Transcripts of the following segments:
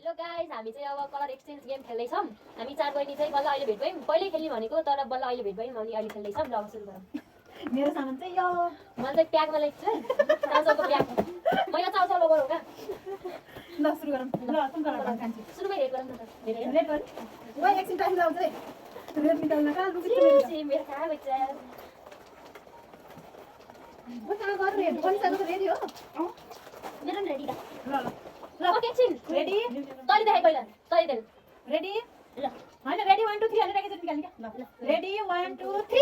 Hello guys, हामी चाहिँ अब कलर एक्सचेन्ज गेम खेल्दैछौँ। हामी चार बहिनी चाहिँ बल्ल अहिले भेट भयौँ। पहिल्यै खेल्ने भनेको तर बल्ल अहिले भेट भयौँ अनि अहिले खेल्दैछौँ। ल अब सुरु गरौँ। मेरो सामान चाहिँ यो मैले चाहिँ प्याकमा ल्याएको छु है, चाउचाउको प्याक। मैले चाउचाउ लगाउँ क्या। ल सुरु गरौँ। ल कुन कलर खान्छौ? सुरुमै रेड गरौँ न त। रेड गर। ओइ एकछिन टाइम लाउँछ है। रेड निकाल्न का लुकी मेरो कहाँ बच्चा। म कहाँ गर रेड पनि सानो रेडी हो? मेरो पनि रेडी दा। ल ल ल ओके एकछिन। रेडी? तैँले देखाइ पहिला। तैँले देखाइ। रेडी? ल। हैन रेडी 1 2 3 भनेर एकैचोटी निकाल्ने क्या? ल रेडी 1 2 3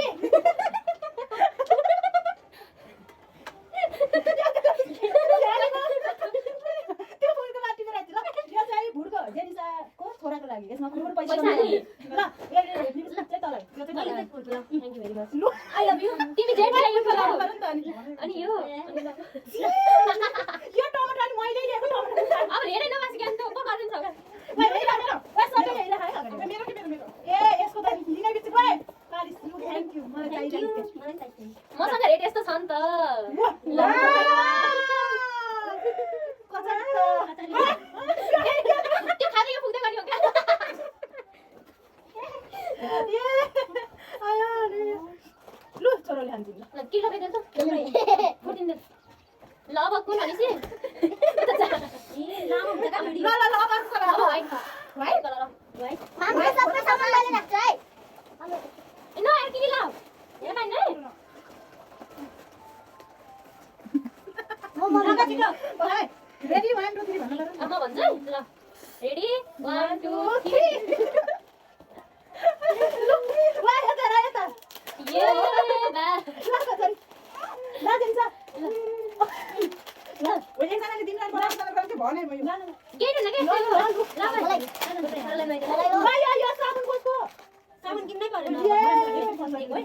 त्यो फुलको बाटीमा राख्छु ल। यो चाहिँ भुडको जेनिसाको छोराको लागि। यसमा फुलको पैसा पैसा हाल्ने। ल यो चाहिँ तलाई। यो चाहिँ तलाई। Thank you very much. ल आई लभ यु। तिमी जेठ ल्यायो गरौँ ल। नि त अनि। अनि यो यो टमाटर अनि मैले ल्याएको टमाटर। अब हेरै नमासी ज्ञान त को गरिदिन्छ होला। मेरो मेरो के मेरो ए यसको त लिनै बित्छ गए पारिस लु थ्यांक यू मलाई चाहिएको मसँग रेट यस्तो छ नि त। ल कता त्यो खाली यो पुग्दै गर्ने हो क्या। ए आयो लु छोरोले हान्दिन ल किलो बेदेन त 14 दिन। ल अब कुन भनेसी ए लामो हुन्छ का भिडियो। ल ल ल अब अर्को अब colour white white colour white मामा सबै सामान मैले राख्छु है। न यार किन लाउ हेर पाइन है। म मगा छिटो ओइ रेडी 1 2 3 भन्नु पर्यो अब म भन्छु है। ल रेडी 1 2 3 लु वा यता र यता ये बा ल कसरी ल दिन्छ ल ओ एकजनाले दिनलाई बनाउन सक्छ भने म यो ल के न के ल मलाई ल यो साबुन कसको सामान किन्नै पर्यो ए